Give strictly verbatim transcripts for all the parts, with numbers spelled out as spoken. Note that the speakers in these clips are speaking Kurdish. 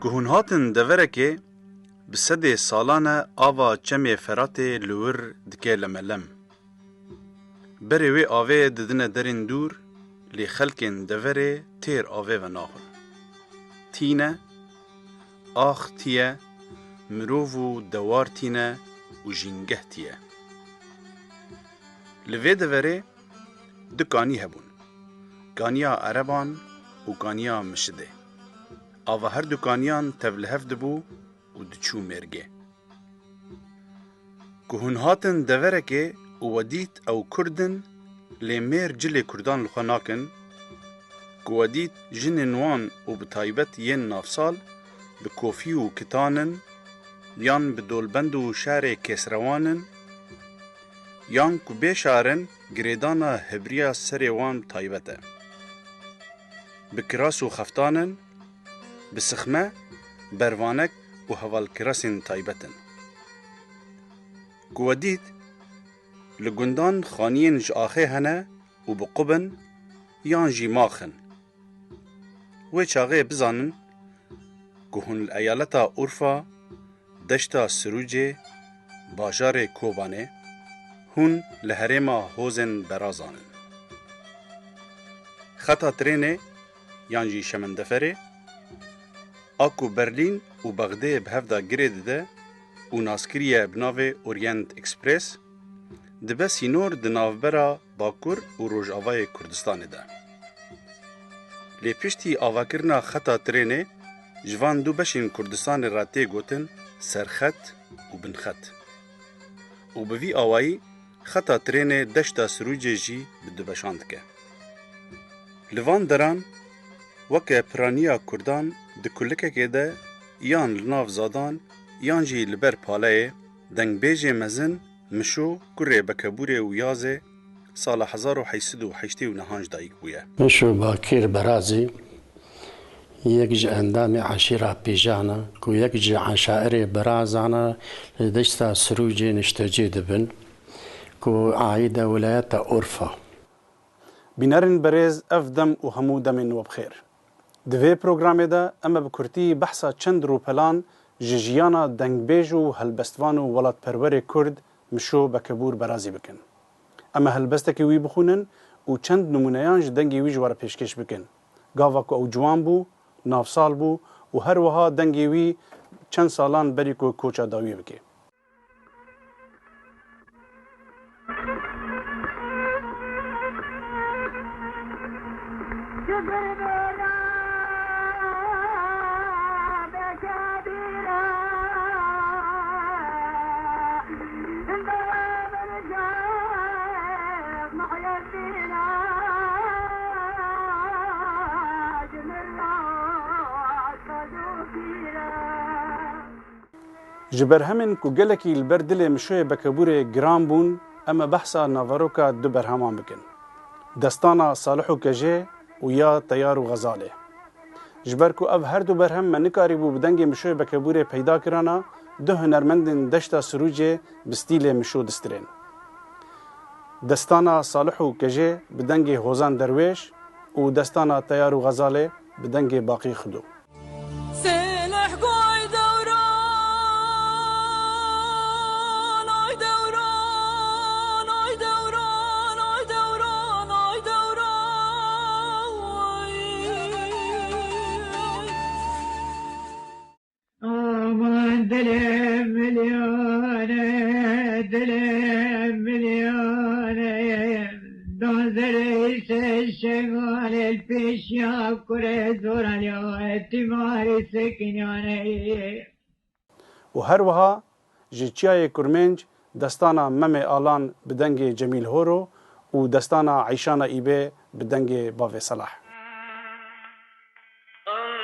Ku hûn hatin deverekê, bi sedê salan e ava çemê Feratê li wir dike lemelem. Berê wê avê didine derên dûr, lê xelkên deverê têr avê ve naxwin. Tîne, ax tîye, mirov û dewar tîne û jîngeh tîye. Li vê deverê du kanî hebûn, kaniya ereban û kaniya mişidê. Ava her du kaniyan tevlihev dibû û diçû mêrgê. Ku hûn hatin deverekê û we dît ew kurd in, lê mêr cilê kurdan li xwe nakin, ku we dît jinên wan û bi taybet yên navsal bi kofî û kitan in, yan bi dolbend û şarê kêsrewan in, yan ku bê şar in, girêdana hibriya serê wan taybet e. Bi kiras û xeftan in, bi sixme, bervanek û hevalkirasên taybet in. Ku we dît, li gundan xaniyên ji axê hene û bi qub in yan jî max in. Wê çaxê bizanin ku hûn li eyaleta Urfa, deşta Sirûcê, bajarê Kobanê, hûn li herêma Hozên Berazan in. Xeta trênê yan jî şemendeferê, a ku Berlîn û Bexdê bi hev de girê dide û naskirî ye bi navê Orient Express, dibe sînor di navbera Bakur û Rojavayê Kurdistanê de. Lê piştî avakirina xeta trênê ji van du beşên Kurdistanê re tê gotin Serxet û Binxet. Û bi vî awayî xeta trênê deşta Sirûcê jî bi du beşan dike. Li van deran weke piraniya kurdan di kulikekê de yan li nav zadan yan jî li ber paleyê dengbêjê mezin Mişo kurê Bekebûrê û Yazê sala hezar û heşt sed û heştê û nehan ji dayik bûye. Mişo Bakîr Berazî yek ji endamê eşîra Pîjan e ku yek ji eşairê Berazan e li deşta Sirûcê niştecî dibin ku aîd e wilayeta Urfa. Bînerên berêz, ev dem û hemû demên we bi xêr. Di vê programê de em ê bi kurtî behsa çend rûpelan ji jiyana dengbêj û helbestvan û welatperwerê Kurd Mişo Bekebûr Berazî bikin. Em ê helbestekî wî bixwînin û çend nimûneyan ji dengê wî ji we re pêşkêş bikin. Gava ku ew ciwan bû, navsal bû û her wiha dengê wî çend salan berî ku koça dawiyê bike. Ji berhemên ku gelekî li ber dilê Mişoyê Bekebûrê giran bûn, em ê behsa naveroka du berheman bikin, Destana Salih û Kejê û ya Teyar û Xezalê. Ji ber ku ev her du berhem me nikarîbû bi dengê Mişoyê Bekebûrê peyda kirana, du hunermendên deşta Sirûcê bi stîlê Mişo distirên. Destana Salih û Kejê bi dengê Hozan Derwêş û destana Teyar û Xezalê bi dengê Baqî Xido. Sêlih goy dewran, ay dewran, ay dewran, ay dewran, ay dewran. Aman dilê milyane, dilê milyane, dan zerê se şegalê pêşiya kurê zoraliya tîmarî sekinyane. Û her wiha ji Çiyayê Kurmênc destana Memê Alan bi dengê Cemîl Horo û destana Eyşana Îbê bi dengê Bavê Selah.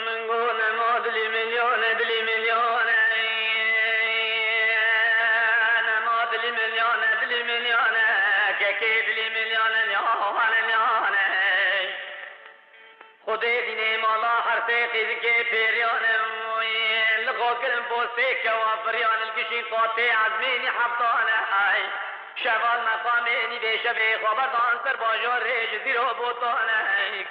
Min got nema dilî min yane, dilî min yane, nema dilî min yane, dilî min yane, kekê dilî min yane, nyawane yane. Xwedê dînê mala her sê qîzikê pêriyane, li Xwe kirin postê kewa firiyan li gişîn qatê ezmênî heftan e. Ey şeval meqamê nîvê şevê xwe berdan ser bajarê ji zîro botan e.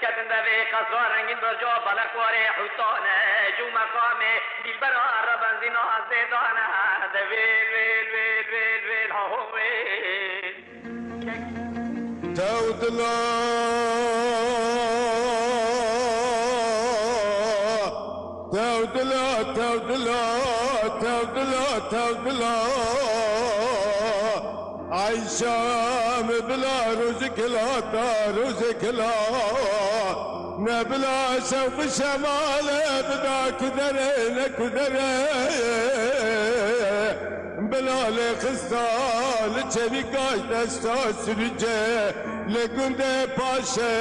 Ketin devê qesra rengîn berca belek warê hûtan e. Cû meqamê dîlbera re benzîna zêdan e. De vêl, vêl, vêl, vêl, vêl, ha ho vêl. Tewdila, tewdila, tewdila, tewdila, tewdila. Eyşa min bila rojik hila ta rojik hila. Ne bila şewq şemale bida kudere ne kudere. Bila lê xista li çevîkay desta sürüce, li gundê Paşe,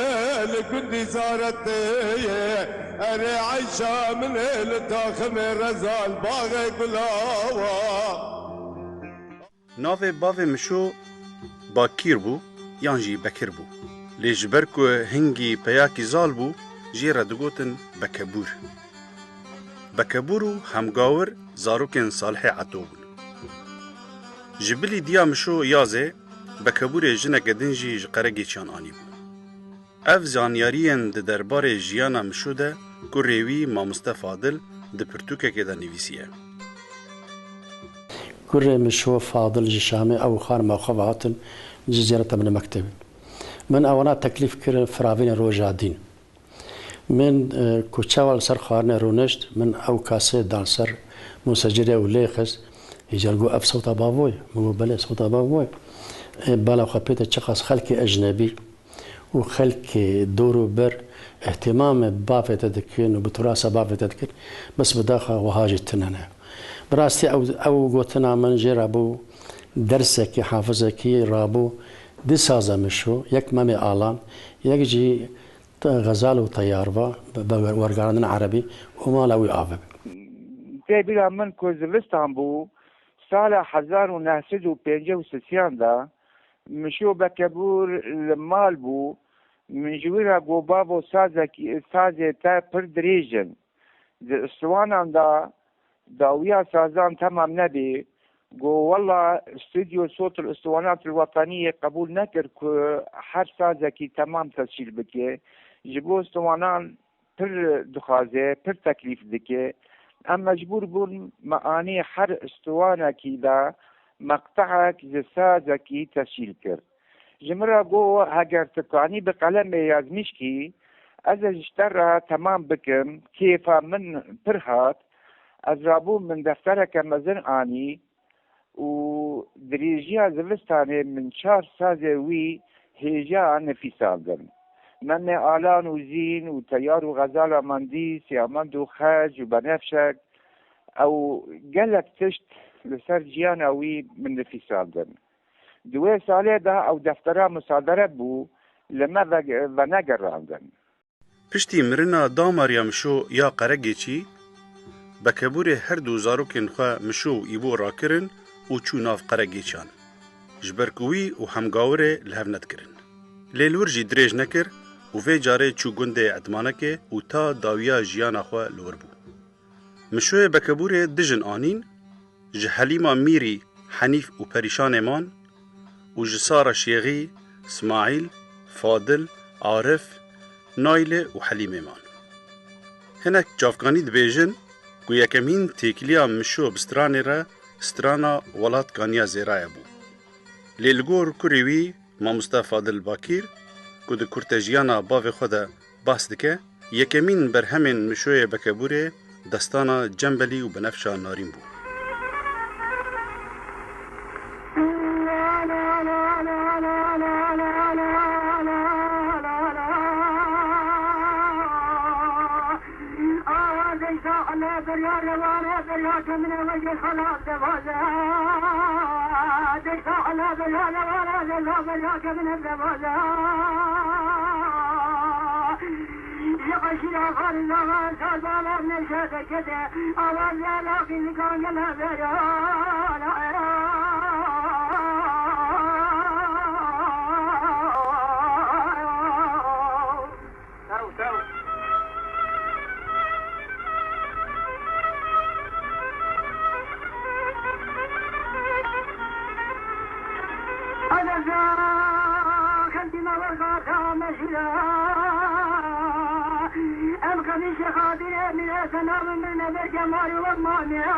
li gundî Zaretê. Erê Eyşa min ê li taximê rezal baxê gulawa. Navê bavê Mişo Bakîr bû yan jî Bekir bû. Lê ji ber ku hingî peyakî zal bû, jê re digotin Bekebûr. Bekebûr û Hemgawir zarokên Salihê Eto bûn. Ji bilî diya Mişo Yazê, Bekebûrê jineke din jî ji Qeregêçiyan anîbû. Ev zanyariyên di derbarê jiyana Mişo de kurê wî Mamoste Fadil di pirtûkekê de nivîsiye. Kurê Mişo Fadil ji Şamê ew û xanima xwe ve hatin ji ziyareta min li mektebê. Min ewana teklîf kirin firavînê roja dîn. Min, e, ku çawa li ser xwarinê rûnişt, min ew kasê da li ser mûsecirê û lê xist. Îcar got, "Ev sewta bavo ye." Min got, "Belê, sewta bavo ye." E, bala xwe pê te çiqas xelkê ecnebî û xelkê dor û ber îhtîmamê bavê te dikin û bi turasa bavê te dikin, bes bi daxa wiha jî tune ne. Bi rastî ew, ew gotina min jê re bû dersekî, hafizekî rabû, di saza Mişo, yek Memê Alan, yek jî Te xezal û teyar va, bi, bi wergerandina erebî û mala wî ava be. Tê bîra min ku zivistan bû, sala hezar û neh sed û pêncî û sisiyan de Mişo Bekebûr li mal bû, min ji wî re got, "Bavo, sazekî, sazê te pir dirêj in." Di istiwanan de dawiya sazan temam nebî, got, "Wela Stûdyo Sot el Istiwanat el Wetaniyê qebûl nekir ku her sazekî temam tescîl bike. Ji bo istiwanan pir dixwaze, pir teklîf dike. Em mecbûr bûn me anî her istiwanekî de meqtehek ji sazekî tescîl kir." Ji min re got, "Heger tu kanî bi qelemê yazmîşkî, ez ê ji te re temam bikim." Kêfa min pir hat. Ez rabûm, min deftereke mezin anî û dirêjiya zivistanê min çar sazê wî hêja nifîsandin. Memê Alan û Zîn û Teyar û Xezala Mandî, Siyamend û Xec û Benefşek, ew gelek tişt li ser ciyana wî min nifîsandin. Di wê salê de ew deftera musadere bû, li me ve-, venegerandin. Piştî mirina damariya Mişo ya Qeregêçî, Bekebûrê her du zarokên xwe Mişo û Îbo rakirin û çû nav Qeregêçan. Ji ber ku wî û Hemgawirê li hev nedikirin. Lê li wir jî dirêj nekir û vê carê çû gundê Edmanekê û ta dawiya jiyana xwe li wir bû. Mişoyê Bekebûrê du jin anîn, ji Helîma Mîrî Henîf û Perîşanê man û ji Sara Şêxî, Smaîl, Fadil, Arif, Naylê û Helîmê man. Hinek çavkanî dibêjin ku yekemîn têkiliya Mişo bi stranê re strana Welat Kaniya Zêraye bû. Lê li gor kurê wî, Mamoste Fadil Bakîr, ku di kurtejiyana bavê xwe de behs dike, yekemîn berhemên Mişoyê Bekebûrê destana Cembelî û Benefşa Narîn bû. Xelkî me werga da me jî re. Em qedîşê xatirê mîre selam min ne ber kemarî wek mamiya.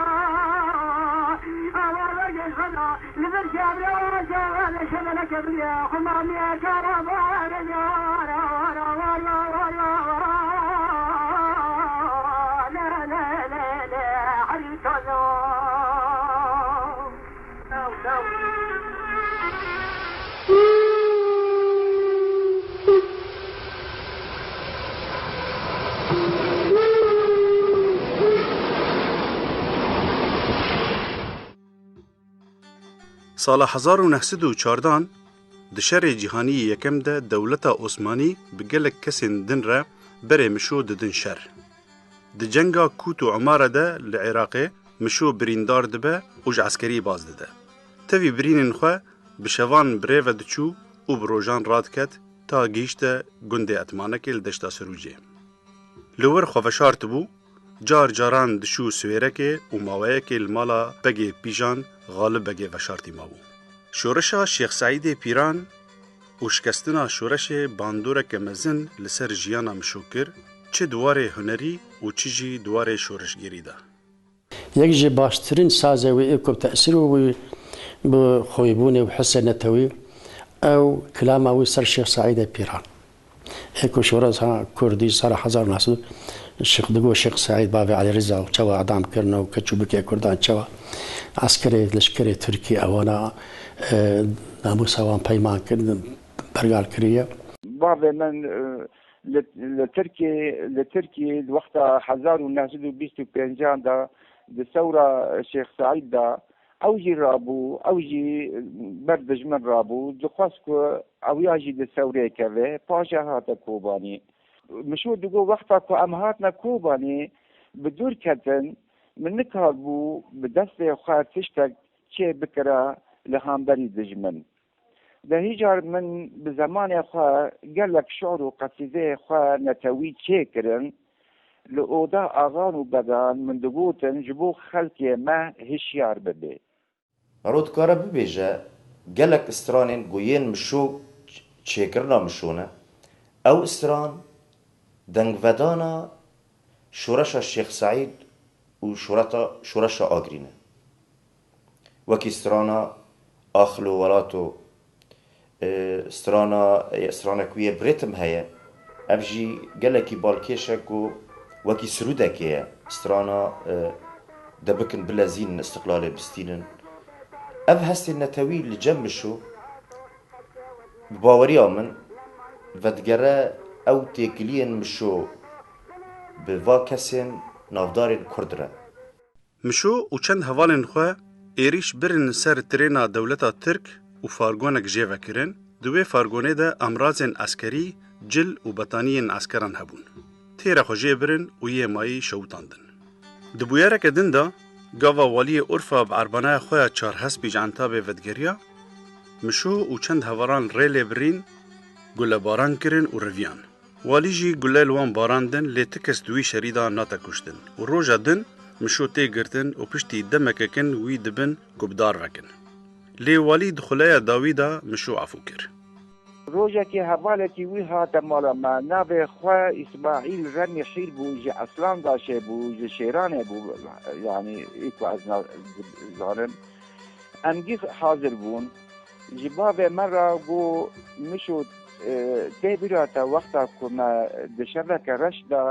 Awa wergê xela li vir kevre çawa le şebeleke biriye. Xwe mamiya çawa bare. Sala hezar û neh sed û çardan di Şerê Cîhanî yê Yekem de dewleta Osmanî bi gelek kesên din re berê Mişo didin şer. Di cenga Kût û Umare de li Iraqê Mişo birîndar dibe û ji eskerî baz dide. Tevî birînên xwe bi şevan bi rê ve diçû û bi rojan radiket ta gihîşte gundê Etmanekê li deşta Sirûcê. Li wir xwe veşartibû, car caran diçû Siwêrekê û maweyekê li mala Begê Pîjan Xalib Begê veşartî mabû. Şoreşa Şêx Seîdê Pîran û şikestina şoreşê bandoreke mezin li ser jiyana Mişo kir, çi di warê hunerî û çi jî di warê şoreşgerî de. Yek ji baştirîn sazê wî ê ku bi tesîr û wî bi xwîbûnê û hisê netewî, ew kilama wî ser Şêx Seîdê Pîran. Ê ku şoreşa kurdî sala hezar û neh sed Şêx digo Şêx Seîd bavê Elî Riza û çawa edam kirine û keç û bikê kurdan çawa eskerê leşkerê tirkî ewana, e, namûsa wan peyman kirin, bergal kiriye. Bavê min, e, li, li Tirkiyê, li Tirkiyê di wexta hezar û neh sed û bîst û pêncan de di sewra Şêx Seîd de ew jî rabû, ew jî ber dijmin rabû, dixwest ku ew ya jî di sewrê keve, paşa hate Kobanî. Mişo digo wexta ku em hatine Kobanî, bi dûr ketin, min nikaribû bi destê xwe tiştek çê bikira li hemberî dijmin. De hîcar min bi zemanê xwe gelek şi'r û qesîdeyê xwe netewî çêkirin, li oda axan û bedan min digotin ji bo xelkê me hişyar bibe. Mero dikare bibêje, gelek stranên ku yên Mişo çêkirina Mişo ne. Ew stran dengvedana şoreşa Şêx Seîd û şoreta-, şoreşa Agrî ne. Wekî strana Ax lo Welato, e, strana, e, stranek wî yê bi rêtim heye. Ev jî gelekî balkêş e ku wekî sirûdekê ye. Strana, e, de bikin bilezînin, îstiqlalê bistînin. Ev hestên netewî li cem Mişo, bi baweriya min, vedigere ew têkiliyên Mişo bi va kesên navdarên kurd re. Mişo û çend hevalên xwe êrîş birin ser trêna dewleta Tirk û fargonek jê vekirin. Di wê fargonê de emrazên eskerî, cil û betaniyên eskeran hebûn. Têra xwe jê birin û yê mayî şewitandin. Di bûyereke din de, gava waliyê Urfa bi erbanaya xwe ya çar hespî ji Entabê vedigeriya, Mişo û çend hevalan rê lê birîn, gulebaran kirin û riviyan. Walî jî gule li wan barandin, lê ti kes di wî şerî de nate kuştin û roja din Mişo tê girtin û piştî demeke kin wî dibin ku bi dar vekin. Lê walî di xuleya dawî de Mişo efû kir. Rojekê hevalekî wî hate mala me, navê xwe Îsmaîl Remî Hîr bû, ji Eslandaşê bû, ji Şêranê bû, yanî ê ku ez na-, zanim. Em gî hazir bûn. Ji bavê me re got, Mişo, e, tê bîra te wexta ku me di şeveke reş de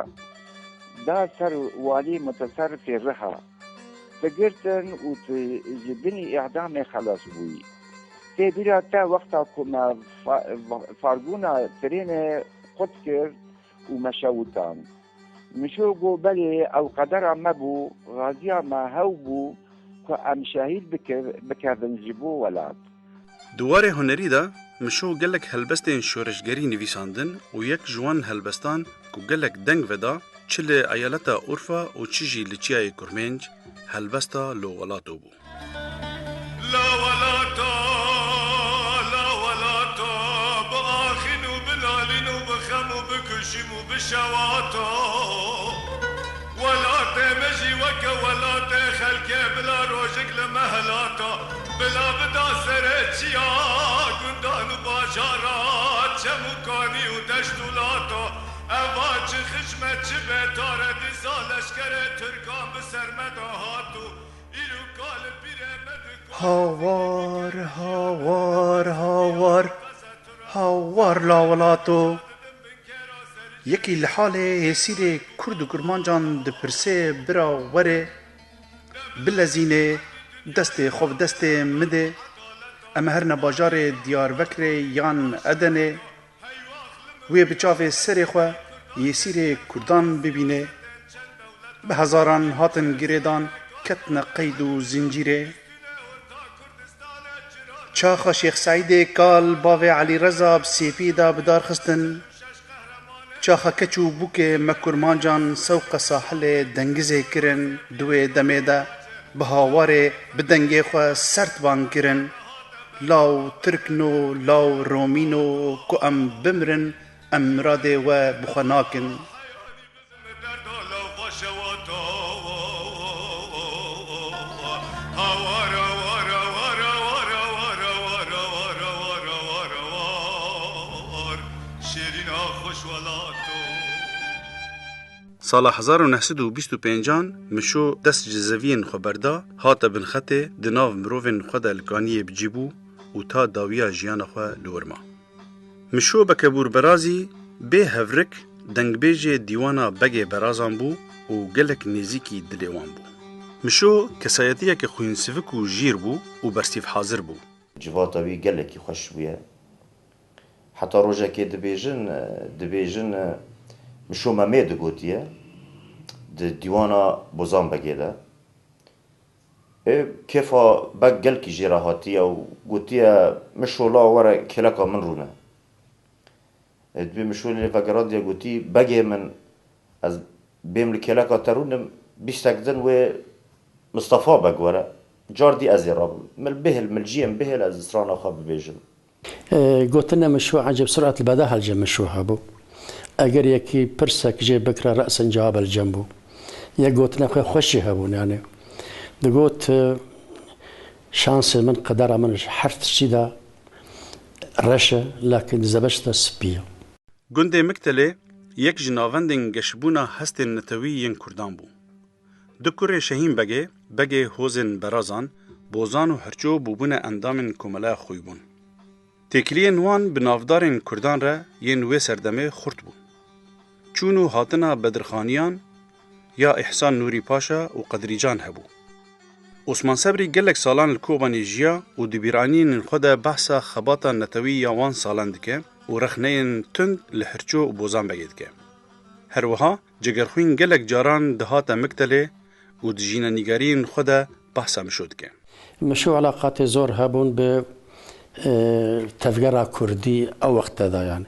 da ser walî muteserifê Riha. Tu girtin û tu ji binî îdamê xelas bûyî. Tê bîra te wexta ku me fa-, fa-, fargûna trênê qut kir û me şewitan. Mişo got, belê, ew qedera me bû, xaziya me hew bû ku em şehîd bike-, bikevin ji bo welat. Di warê hunerî de Mişo gelek helbestên şoreşgerî nivîsandin û yek ji wan helbestan ku gelek deng veda, çi li eyaleta Urfa û çi jî li Çiyayê Kurmênc, helbesta Lo Welato bû. La welata, la welata, biaxîn û bilalîn û bixem û bikuşîm û bişewata. Welatê me jî weke welatê xelkê bila rojik li me helata. Bila bida serê çiya gundan û bajara, çem û kanî û deşt û lata. Eva çi xişme çi betare, dîsa leşkerê Tirkan bi ser me de hat û îro kalê pîrê me dikot. Hawar, hawar, hawar, hawar la welato. Yekî li halê hêsîrê Kurd û Kurmancan dipirse, bira were, bilezîne, destê xwe bi destê min de, em herine bajarê Diyarbekirê yan Edenê, wê bi çavê serê xwe hêsîrê Kurdan bibîne. Bi hezaran hatin girêdan, ketine qeyd û zincîrê. Çaxa Şêx Seîdê kal bavê Elî Reza bi sêpî de bi dar xistin. Çaxa keç û bûkê me kurmancan sewqa sahilê dengizê kirin, di wê demê de bi hawarê, bi dengê xwe sert bang kirin: Law Tirkno, law Romîno, ku em bimirin, em miradê we bi xwe nakin. Sala hezar û neh sed û bîst û pêncan Mişo dest ji zeviyên xwe berda, hate binxetê, di nav mirovên xwe de li kaniyê bi cî bû û ta dawiya jiyana xwe li wir ma. Mişo Bekebûr Berazî bê hevrik dengbêjê dîwana Begê Berazan bû û gelek nêzîkî dilê wan bû. Mişo kesayetiyeke xwînsivik û jîr bû û bersîvhazir bû. Civata wî gelekî xweş bûye. Heta rojekê dibêjin, dibêjin, Mişo Memê digotiye di dîwana Bozan Begê de. Ê, kêfa Beg gelkî jê re hatiye û gotiye, Mişo la were kêleka min rûne. Ê, dibê Mişo lê vegerandiye gotî, Begê min, ez bêm li kêleka te rûnim, bîstek din wê Mistefa Beg were. Car dî ez ê rabim. Mil bihil, mil ciyên bihil ez strana xwe bibêjim. E, gotine Mişo ecêb surat li beda hel ji Mişo hebû. Eger yekî pirsek jê bikira, re'sen cewab el cem bû. Yek gotine xwe xweş jî hebûn, yani. Digot, e, şansê min, qedera min ji her tiştî de reş e, lakin di zebeş de spî ye. Gundê Miktelê yek ji navendên geşbûna hestên netewî yên Kurdan bû. Du kurê Şehîn Begê, Begê Hozên Berazan, Bozan û Hirço bûbûne endamên Komeleya Xoybûn. Têkiliyên wan bi navdarên Kurdan re yên wê serdemê xurt bûn. Çûn û hatina Bedirxaniyan ya Îhsan Nûrî Paşa û Qedrîcan hebû. Osman Sebrî gelek salan li Kobanê jiya û di bîranînên xwe de behsa xebata netewî ya wan salan dike û rexneyên tund li Hirço û Bozan Begê dike. Her wiha Cegerxwîn gelek caran dihate Miktelê û di jînenîgariyên xwe de behsa Mişo dike. Mişo elaqatê zor hebûn bi, e, tevgera kurdî ew wexte de, yani.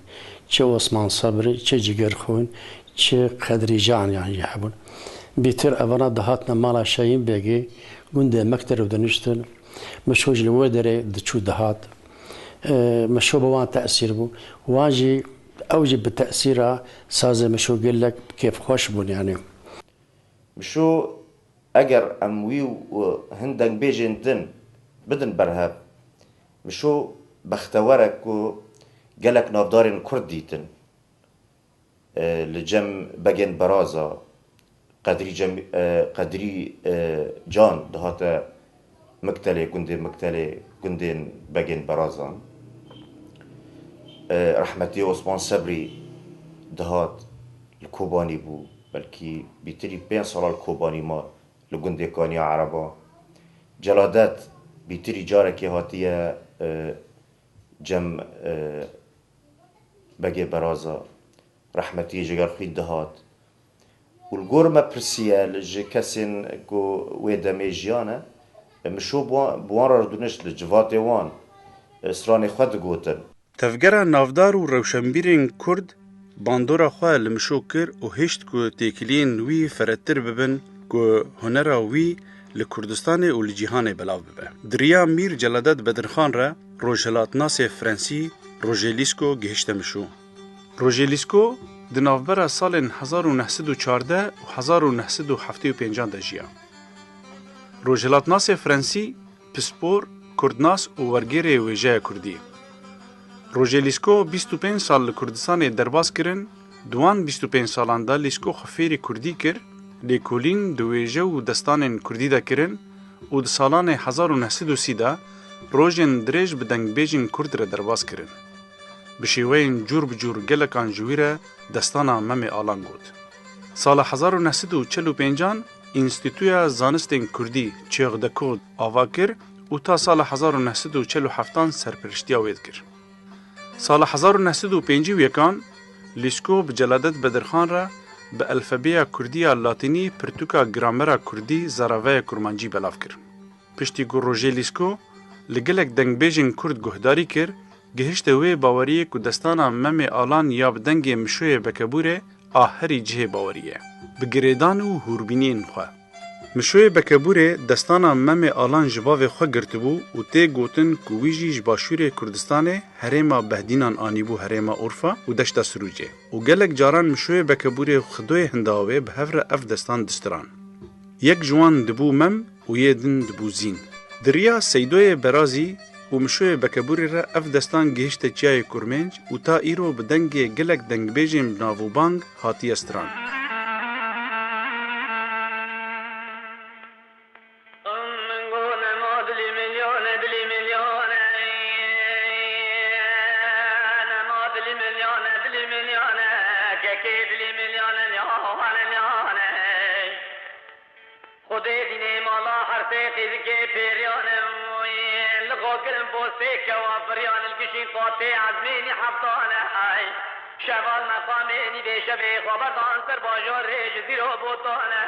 Çi Osman Sebrî, çi Cigerxwîn, çi Qedrîcan, yani, jî hebûn. Bîtir evana dihatine mala Şehîn Begê, gundê Mekter û diniştin. Mişo jî li wê derê diçû dihat. E, Mişo bi wan tesîr bû. Wan jî, ew jî bi tesîra sazê Mişo gelek kêfxweş bûn, yani. Mişo, eger em wî û hin dengbêjên din bidin berhev, Mişo bextewer e ku gelek navdarên Kurd dîtin. E, li cem Begên Beraza, Qedrî Cem-, e, Qedrî, e, Can dihate Miktelê, gundê Miktelê, gundên Begên Berazan. E, rehmetî Osman Sebrî dihat li Kobanî bû, belkî bîtirî pênc sala li Kobanî ma, li gundê Kaniya Ereba. Celadet bîtirî carekê hatiye, e, cem, e, Begê Beraza, rehmetî Jigerxwîn dihat. Û li gor me pirsiye li ji kesên ku wê demê jiyane, Mişo bi wan, bi wan re dûnişt, li civatê wan, e, stranê xwe digotin. Tevgera navdar û rewşenbîrên Kurd bandora xwe li Mişo kir û hişt ku têkiliyên wî feretir bibin, ku hunera wî li Kurdistanê û li cîhanê belav bibe. Di riya Mîr Celadet Bedirxan re rojhilatnasê Frensî Roger Lisco gihişte Mişo. Roger Lisco di navbera salên hezar û neh sed û çardeh û hezar û neh sed û heftê û pêncan de jiya. Rojhilatnasê Frensî pispor Kurdnas û wergêrê wêjeya kurdî. Rojê Lîsko bîst û pênc sal li Kurdistanê derbas kirin, di wan bîst û pênc salan de Lîsko xwe fêrî kurdî kir, lêkolîn di wêje û destanên kurdî de kirin û di salanê hezar û neh sed û sî de rojên dirêj bi dengbêjên kurd re derbas kirin. Bi şêweyên cûr bi cûr gelekan ji wî re destana Memê Alan got. Sala hezar û neh sed û çel û pêncan Înstîtuya Zanistên Kurdî, Çêxdekod, ava kir û ta sala hezar û neh sed û çel û heftan serpiriştiya wê dikir. Sala hezar û neh sed û pêncî û yekan Lîsko bi Celadet Bedirxan re bi elfebeya kurdî ya latînî pirtûka gramera kurdî Zaraveya Kurmancî belav kir. Piştî ku Rojê Lîsko li gelek dengbêjên kurd guhdarî kir, gihişte wê baweriyê ku destana Memê Alan ya bi dengê Mişoyê Bekebûrê a herî cihê bawerî ye, bi girêdan û hûrbîniyên xwe. Mişoyê Bekebûrê destana Memê Alan ji bavê xwe girtibû û tê gotin ku wî jî ji başûrê Kurdistanê herêma Behdînan anîbû herêma Urfa û Deşta Sirûcê û gelek caran Mişoyê Bekebûrê û Xidoyê Hindawê bi hev re ev destan distiran. Yek ji wan dibû Mem û yê din dibû Zîn. Di riya Seydoyê Berazî û Mişoyê Bekebûrê re ev destan gihişte Çiyayê Kurmênc û ta îro bi dengê gelek dengbêjên bi nav û bang hatiye stran. Xwedê dînê mala her sê qîzikê pêriyan e, li xwe kirin postê kewa firiyan, li gişîn qatê ezmênî heftane, ay. Şeval meqamê nîvê şevê xwe berdan ser bajarê ji zîro botane,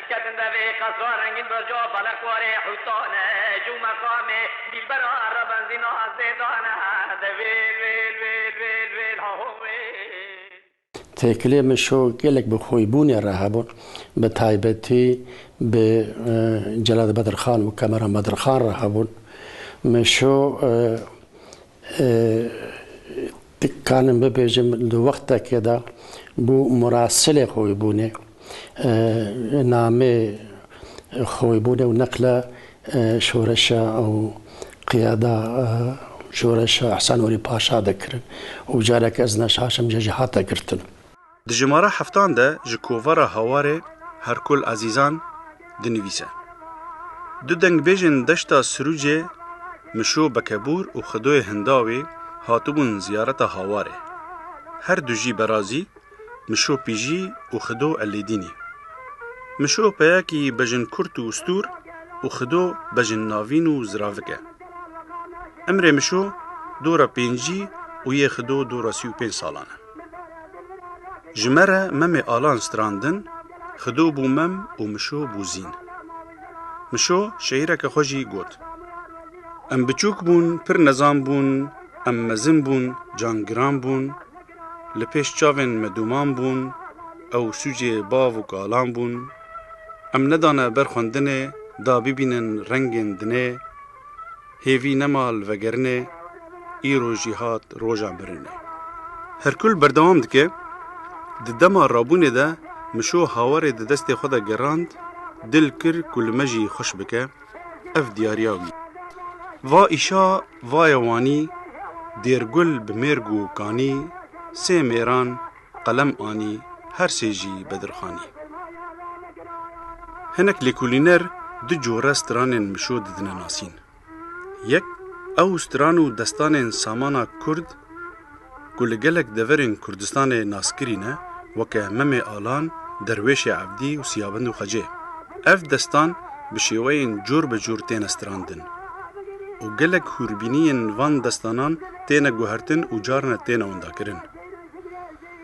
ketin devê qesra rengîn berca belek warê hûtane, cû meqamê dîlbera re benzîna zêdane, de vêl, vêl, vêl, vêl, vêl, ha ho vêl. Têkilê Mişo gelek bi xwîbûnê re hebûn, bi taybetî bi, e, Celal Bedirxan û Kemeran Bedirxan re hebûn. Mişo, e, e, dikanim bibêjim, di wextekê de bû murasilê xwîbûnê. E, namê xwîbûnê û neqle, e, şoreşa û qiyada, e, şoreşa Ehsen Nûrî Paşa dikirin û careke ez neşaşim jê jî hate girtin. Di jimara heftan de ji kovara Hawarê Herkul Ezîzan dinivîse. Du dengbêjên Deşta Sirûcê Mişo Bekebûr û Xidoyê Hindawê hatibûn ziyareta Hawarê. Her du jî berazî Mişo Pîjî û Xido Elêdînî. Mişo peyekî bejin kurt û stûr û Xido bejin navîn û ziravik e. Emrê Mişo dora pêncî û yê Xido dora sî û pênc salan e. Ji me re Memê Alan strandin, Xido bû Mem û Mişo bû Zîn. Mişo şehîreke xwe jî got. Em biçûk bûn, pir nezan bûn, em mezin bûn, cangiran bûn, li pêş çavên me dûman bûn, ew sûcê bav û kalan bûn. Em nedane ber xwendinê, da bibînin rengên dinê, hêvî nema li vegerinê, îro jî hat roja mirinê. Herkul berdewam dike, di dema rabûnê de Mişo Hawarê di destê xwe de gerand, dil kir ku li me jî xweş bike, ev diyariya wî. Va îşa, va yewanî, Dêrgul bi mêrg û kanî, sê mêran qelem anî, her sê jî Bedirxanî. Hinek lêkolîner du cure stranên Mişo didine nasîn. Yek, ew stran û destanên samana Kurd ku li gelek deverên Kurdistanê naskirî ne, weke Memê Alan, Derwêşê Evdî û Siyabend û Xecê. Ev destan bi şêweyên cûr bi cûr têne strandin û gelek hûrbîniyên van destanan têne guhertin û carna têne windakirin.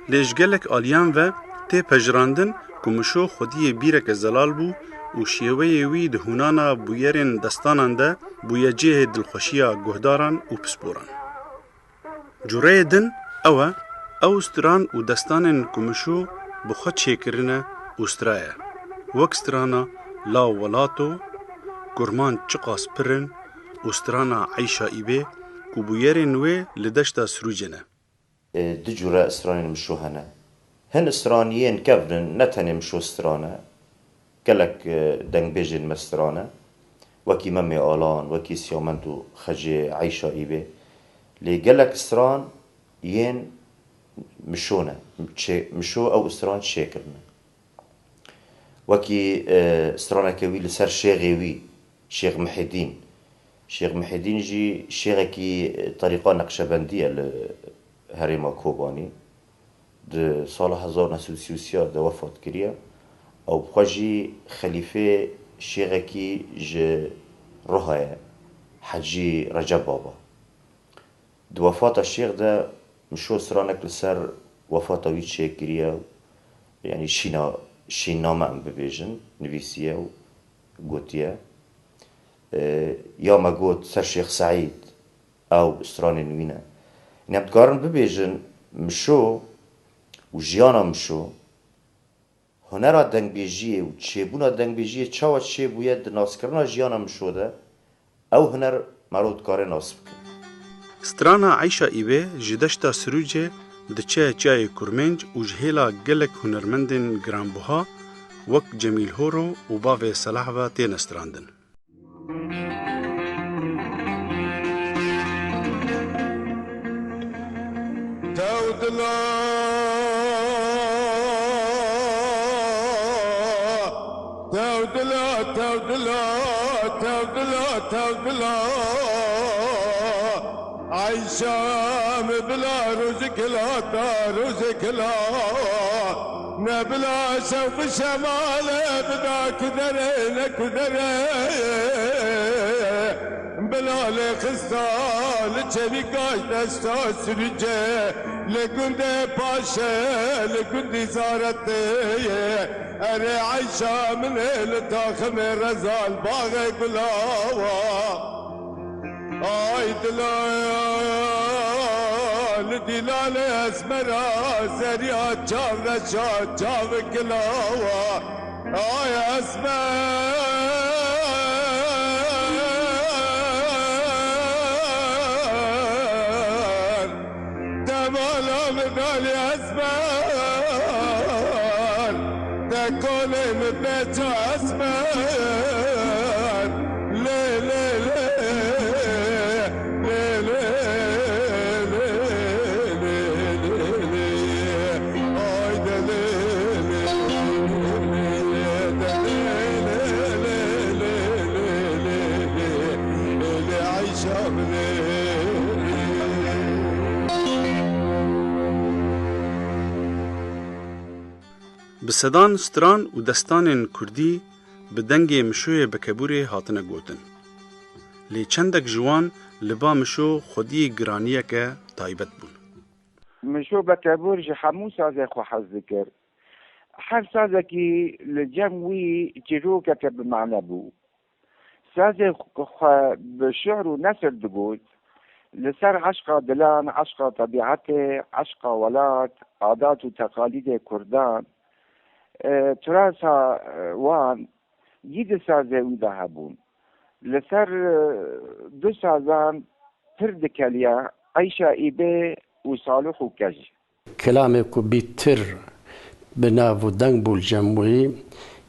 Lê ji gelek aliyan ve tê pejirandin ku Mişo xwediyê bîreke zelal bû û şêweyê wî di hûnana bûyerên destanan de bûye cihê dilxweşiya guhdaran û pisporan. Cureyê din ew e, ew stran û destanên ku Mişo bi xwe çêkirine û straye, wek strana Law Welato, Kurmanc çiqas pir in û strana Eyşa Îbê ku bûyerên wê li deşta Sirûcê ne. E, du cure stranên Mişo hene. Hin straniyên kevn in, ne tenê Mişo stran e. Gelek, e, dengbêjên me stran e. Wekî Memê Alan, wekî Siyamend û Xecê Eyşa Îbê. Lê gelek stran yên Mişo ne. Çê-, Mişo ew stran çêkirine. Wekî, e, straneke wî li ser şêxê wî, Şêx Mihîdîn. Şêx Mihîdîn jî şêxekî, e, terîqa Neqşebendî ye li herêma Kobanî. Di sala hezar neh sed û sî û sê de wefat kiriye. Ew bi xwe jî xelîfê şêxekî ji Riha ye, Hecî Receb Baba. Di wefata şêx de Mişo stranek li ser wefata wî çêkiriye, yanî şîna-, şînname em bibêjin, nivîsiye û gotiye. E, ya me got ser Şêx Seîd, ew stranên wî ne. Yanî em dikarin bibêjin Mişo û jiyana Mişo, hunera dengbêjiyê û çêbûna dengbêjiyê çawa çêbûye di naskirina jiyana Mişo de, ew huner merov dikare nas bike. Strana Eyşa Îbê ji deşta Sirûcê diçe Çiyayê Kurmênc û ji hêla gelek hunermendên giranbuha wek Cemîl Horo û bavê Selah ve têne strandin. Tewdila, tewdila, tewdila, tewdila, tewdila. Eyşa min bila rojikila ta rojikila. Ne bila şewq şemale bida kudere ne kudere. Bila lê xista li çevîka deşta Sirûcê, li gundê Paşê, li gundî Zaretê. Erê Eyşa min ê li taximê Rezal baxê gulawa. Ay dila, li dîlalê esmera zeriya çav reşa çav kilawa. Ay esmer, te mala min dalî esmer, te kolê min pêça esmer. Lê, lê, lê, lê, lê, lê, lê, lê, lê, lê, lê. Ay de lê, lê, lê, lê, de lê, lê, lê, lê, lê, lê, lê, lê, lê, Eyşa lê. Bi sedan stran û destanên kurdî bi dengê Mişoyê Bekebûrê hatine gotin. Lê çendek ji wan li ba Mişo xwediyê giraniyeke taybet bûn. Mişo Bekebûr ji hemû sazê xwe hez dikir. Her sazekî li cem wî çîrokeke bi mane bû. Sazê xwe bi şi'r û nesir digot, li ser eşqa dilan, eşqa tebîetê, eşqa welat, adat û teqalîdê kurdan, e, turasa, e, wan yî di sazê wî de hebûn. Li ser, e, du sazan pir dikeliya, Eyşa Îbê û Salih û Kej. Kelamê ku bîtir bi nav û deng bû li cem wî,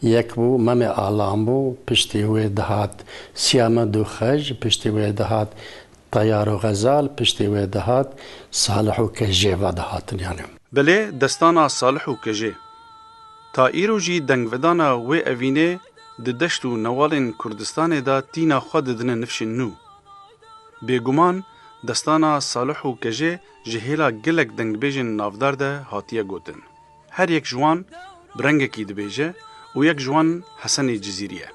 yek bû Memê Alan bû, piştî wê dihat Siyamend û Xej, piştî wê dihat Teyar û Xezal, piştî wê dihat Salih û Kejê ve dihatin, yanî. Belê destana Salih û Kejê. Ta îro jî dengvedana wê evînê di deşt û newalên Kurdistanê de tîna xwe didine nifşên nû. Bêguman destana Salih û Kejê ji hêla gelek dengbêjên navdar de hatiye gotin. Her yek ji wan bi rengekî dibêje û yek ji wan Hesenê Cizîrî ye.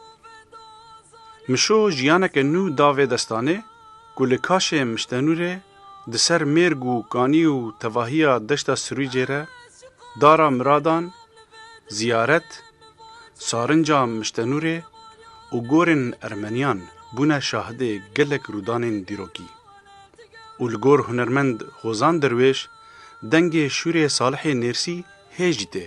Mişo jiyaneke nû da vê destanê ku li Kaşê Miştenûrê di ser mêrg û kanî û tevahiya deşta Sirûcê re dara miradan, ziyaret, sarinca Miştenûrê û gorên ermeniyan bûne şahidê gelek rûdanên dîrokî. Û li gor hunermend Hozan Derwêş dengê şûrê Salihê Nêrsî hê jî tê.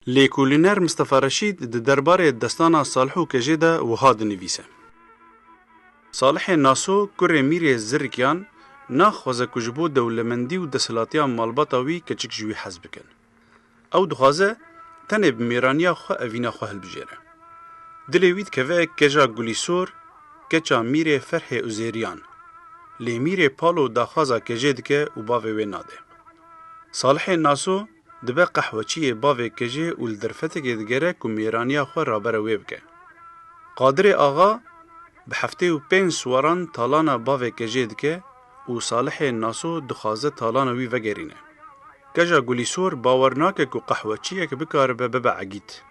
Lêkolîner Mistefa Reşîd di derbarê destana Salih û Kejê de wiha dinivîse: Salihê Naso kurê Mîrê Zirikyan naxwaze ku ji bo dewlemendî û desthilatiya malbata wî keçik ji wî hez bikin. Ew dixwaze tenê bi mêraniya xwe evîna xwe hilbijêre. Dilê wî dikeve keja Gulîsor, keça Mîrê Ferhê Uzêriyan. Lê Mîrê Palo daxwaza Kejê dike û bavê wê nade. Salihê Naso dibe qehweçiyê bavê Kejê û li derfetekê digere ku mêraniya xwe rabere wê bike. Qadirê Axa bi heftê û pênc siwaran talana bavê Kejê dike û Salihê Naso dixwaze talana wî vegerîne. Keja Gulîsor bawer nake ku qehweçiyek bikaribe bibe egît.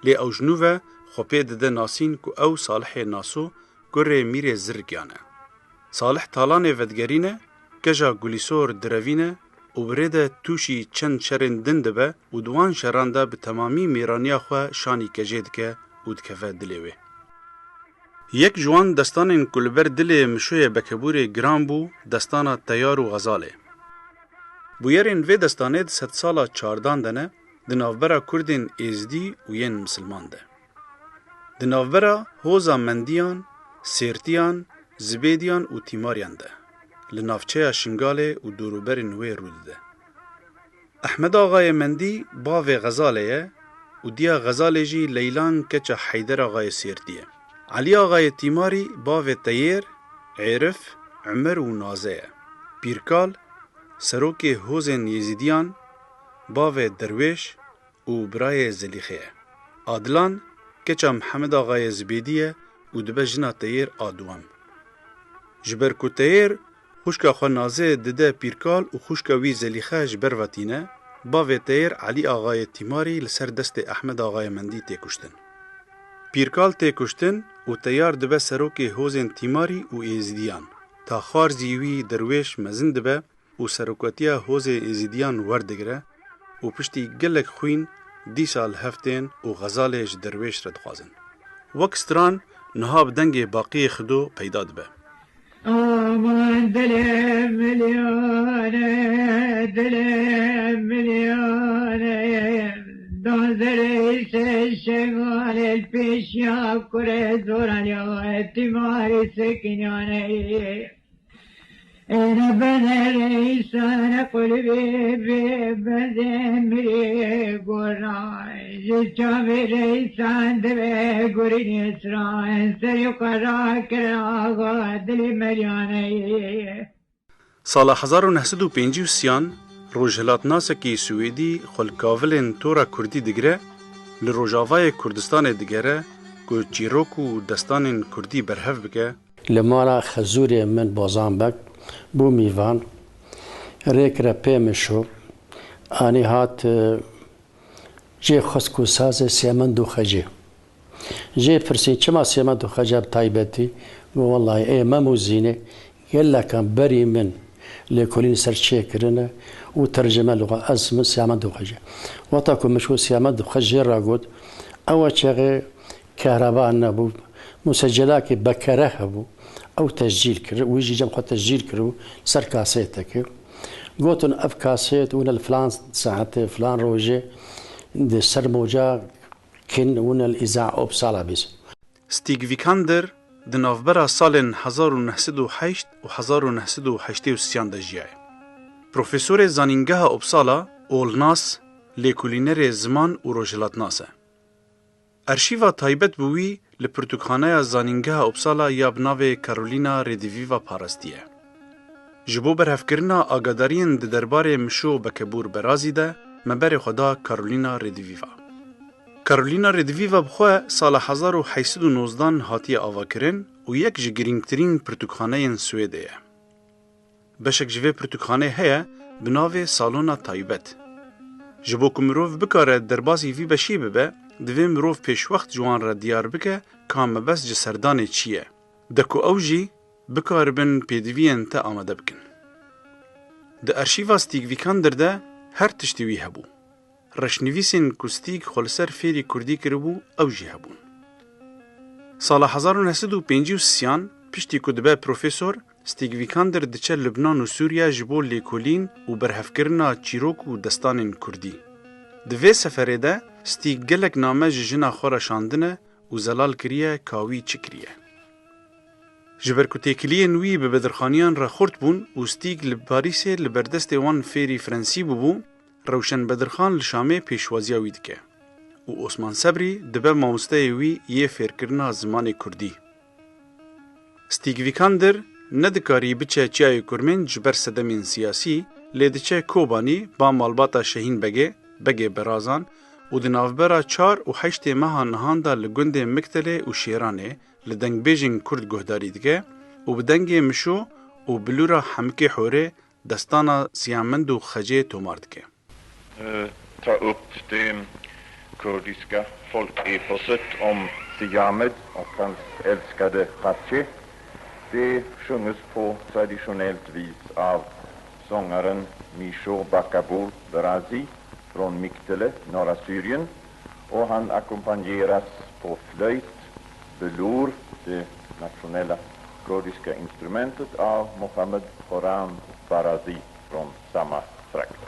Lê ew ji nû ve xwe pê dide nasîn ku ew Salihê Naso kurê Mîrê Zirikyan e. Salih talanê vedigerîne, keja Gulîsor direvîne û bi rê de tûşî çend şerên din dibe û di wan şeran de bi temamî mêraniya xwe şanî Kejê dike û dikeve dilê wê. Yek ji wan destanên ku li ber dilê Mişoyê Bekebûrê giran bû, destana Teyar û Xezalê. Bûyerên vê destanê di sedsala çardan de ne, di navbera Kurdên Êzidî û yên Misilman de. Di navbera hoza Mendiyan, Sêrtiyan, Zibêdiyan û Tîmariyan de, li navçeya Şingalê û dorûberên wê rû dide. Ehmed Axayê Mendî bavê Xezalê ye û diya Xezalê jî Leylan keça Heyder Axayê Sêrtî ye. Elî Axayê Tîmarî bavê Teyêr, Êrif, Emer û Naze ye. Pîrkal, serokê hozên Yêzîdiyan, bavê Derwêş, û birayê Zelîxê ye. Adlan keça Mihemed Axayê Zibêdî ye û dibe jina Teyêr a duwem. Ji ber ku Teyêr xwişka xwe Nazê dide Pîrkal û xwişka wî Zelîxe ji ber ve tîne, bavê Teyêr Elî Axayê Tîmarî li ser destê Ehmed Axayê Mendî tê kuştin. Pîrkal tê kuştin û Teyar dibe serokê hozên Tîmarî û Êzidiyan. Taxarzî wî Derwêş mezin dibe û serokatiya hozê Êzidiyan werdigire û piştî gelek xwîn dîsa li hev tên û Xezalê ji Derwêş re dixwazin. Wek stran niha bi dengê Baqiyê Xido peyda dibe. Aman dilê milyone, dilê milyone, dozerê şeşegalê pêşiya kurê zoraliya tîmarî sekiniyane. Ene bene reîsane qulibê bê bendê mirê gora. Ji çavê reîsan divê gurî nesran, serê xwe rakir axa dilê meryaneyê. Sala hezar û neh sed û pêncî û sêyan, rojhilatnasekî Swêdî xwe li kavilên tora Kurdî digire, li Rojavayê Kurdistanê digere ku çîrok û destanên Kurdî berhev bike, Li mala xezûrê min Bozan Beg bû mîvan. Rê kire pê min şo. Anî hat, e, jê xwest ku sazê Sêmend û Xecê. Jê pirsî, çima Sêmend û Xece bi taybetî? Got, wellahî, ê Mem û Zînê gelekan berî min lêkolîn ser çêkirine û tercime li xwe, ez min Sêmend û Xece. Wexta ku min şo Sêmend û Xecê ra got, ew çaxê kehreba nebû. Musecelakê bekere hebû. Ew tescîl kir. Wî jî cem xwe tescîl kiribû ser kasetekê. Gotin, ev kaset wine li filan saetê, filan rojê di ser moca kin wine li Îza Uppsala bîs. Stig Vikander di navbera salên hezar û neh sed û heşt û hezar û neh sed û heştê û sêyan de jiyaye. Profesorê Zanîngeha Uppsala, olnas, lêkolînerê ziman û rojhilatnas e. Arşîva taybet bi wî li Pirtûkxaneya Zanîngeha Uppsala ya bi navê Carolina Rediviva parastî ye. Ji bo berhevkirina agadariyên di derbarê Mişo Bekebûr Berazî de me berê xwe da Carolina Rediviva. Carolina Rediviva bi xwe sala hezar û heyt sed û nozdan hatiye avakirin û yek ji girîngtirîn pirtûkxaneyên Swêdê ye. Beşek ji vê pirtûkxanê heye bi navê Salona Taybet. Ji bo ku mirov bikare derbasî vî beşî bibe, divê mirov pêşwext ji wan re diyar bike ka mebest ji serdanê çi ye, de ku ew jî bikaribin pêdiviyên te amade bikin. Di arşîva Stig Vikander de her tiştî wî hebû. Reşnivîsên ku Stig xwe li ser fêrî kurdî kiribû, ew jî hebûn. Sala hezar û neh sed û pêncî û sêyan, piştî ku dibe profesor, Stig Vikander diçe Lubnan û Sûriye ji bo lêkolîn û berhevkirina çîrok û destanên kurdî. Di vê seferê de Stîg gelek name ji jina xwe re şandine û zelal kiriye ka wî çi kiriye. Ji ber ku têkiliyên wî bi bedirxaniyan re xurt bûn û Stîg li Parîsê li ber destê wan fêrî Frensî bûbû, Rewşen Bedirxan li Şamê pêşwaziya wî dike û Osman Sebrî dibe mamosteyê wî yê fêrkirina zimanê kurdî. Stîg Vîkander nedikarî biçe Çiyayê Kurmênc ji ber sedemên siyasî, lê diçe Kobanî ba malbata Şehîn Begê, Begê Berazan û di navbera çar û heştê meha nihan de li gundê Miktelê û Şêranê li dengbêjên kurd guhdarî dike û bi dengê Mişo û bilûra Hemikê Horê destana Siyamend û Xecê tomar dike. Eh, ta upp det kurdiska folkeposet om Siyamed och hans älskade Khatche. Det sjunges på traditionellt vis av sångaren Misho Bakabur Berazi från Miktele, norra Syrien, och han ackompanjeras på flöjt, belur, det nationella kurdiska instrumentet, av Mohammed Khorram Barazi från samma trakt.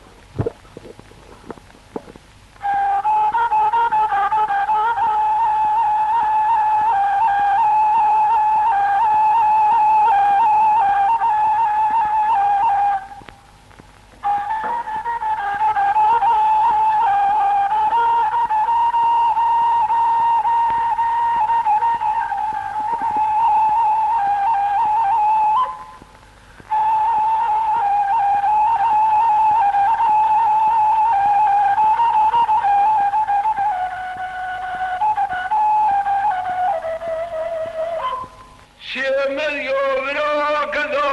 Şêmel yo vira keda,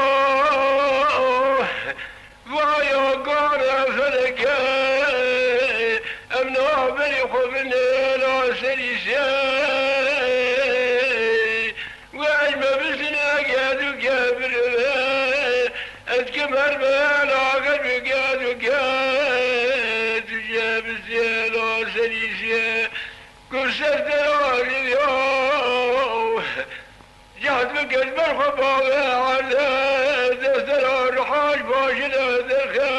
vaya gare feleke, em naberî xwe binêla serî şê. Wê me bisine ged û gebir be, ez kemer be lager bi ged û ged, tu jê bisêla serî şê. Gurser derarî yo, Cehd bike ji ber xwe bavê erde, dest dera rihaj bajine derxe,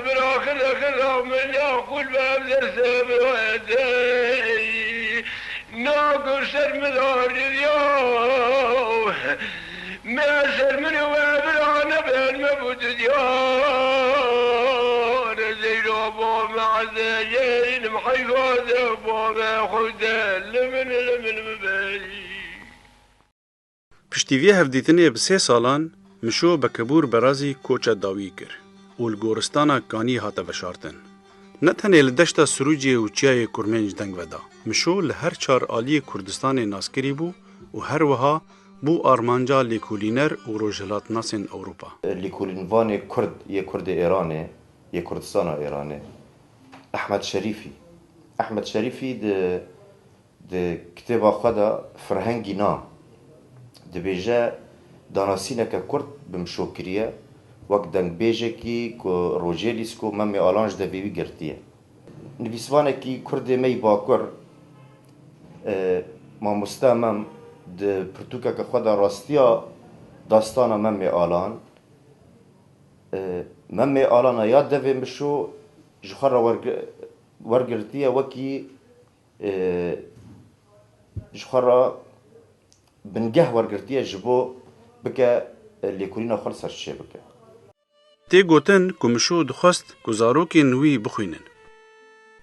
bira xile xila min ya xul be derse bira ede. Na gur ser min a riviya, me ser min we bira neben me bu dinya. Ne zeyra ba me eze yerin heyva de ba me xwe de li min, li min bibey. Piştî vê hevdîtinê bi sê salan Mişo Bekebûr Berazî koça dawî kir û li goristana Kanî hate veşartin. Ne tenê li deşta Sirûcê û Çiyayê Kurmênc deng veda, Mişo li her çar aliyê Kurdistanê naskirî bû û her wiha bû armanca lêkolîner û rojhilatnasên Ewropa. Lêkolînvanê Kurd yê Kurdê Êranê, yê Kurdistana Êranê, Ehmed Şerîfî. Ehmed Şerîfî di Di kitêba xwe de Firhengî Nan dibêje, danasîneke kurt bi Mişo kiriye, wek dengbêjekî ku rojêlîsk û Memê Alan ji devê wî girtiye. Nivîsvanekî kurdê me yî Bakur, e, mamoste Mem di pirtûkeke xwe de rastiya dastana Memê Alan, e, Memê Alana ya devê Mişo ji xwe re wergi-, wergirtiye wekî e, ji xwe re bingeh wergirtiye ji bo bike, e, lêkolîna xwe li ser çê bike. Tê gotin ku Mişo dixwest ku zarokên wî bixwînin.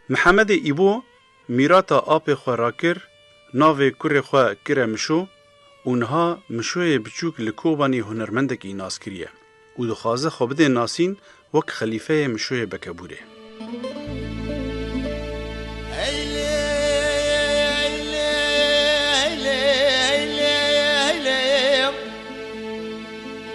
Mihemedê Îbo mîrata apê xwe rakir, navê kurê xwe kire Mişo û niha Mişoyê biçûk li Kobanî hunermendekî nas kiriye û dixwaze xwe bidê nasîn wek xelîfeyê Mişoyê Bekebûrê.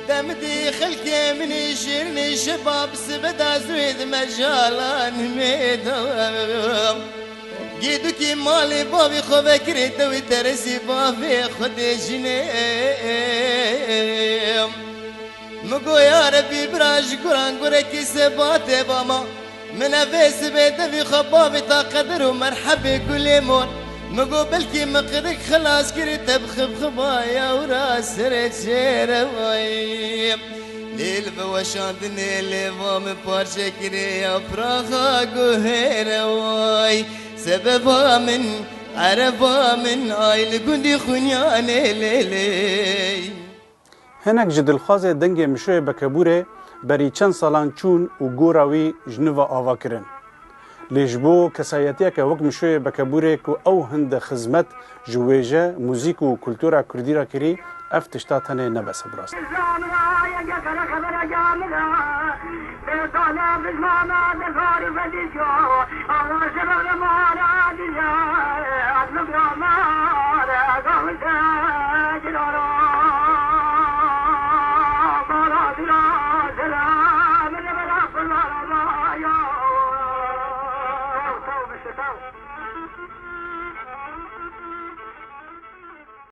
Demdî xelkê min ê şêrnê şeba bi sibe da zûê di mecalan mêdan. Gêdukî malê bavê xwe vekirê dewê teresê bavê xwe dê jinê. Min got, ya Rebî, bira ji guran gurekî seba te ba ma. Min evê sibê devî xwe bavê ta qedir û merhebê gulê mon. Min got, belkî min qirik xilas kirî te bi xibxibaya û ra serê çêrewayî. Lêl bi weşandinê lêva min parçe kirê yapraxa guhêre way. Sebeba min, ereba min, ay li gundî Xunyanê lêlê. Hinek ji dilxwazê dengê Mişoyê Bekebûrê berî çend salan çûn û gora wî ji nû ve ava kirin. Lê ji bo kesayetiyeke wek Mişoyê Bekebûrê ku ew hinde xizmet ji wêje, muzîk û kultura kurdî re kirî, ev tişta tenê ne bes e, bi rastî.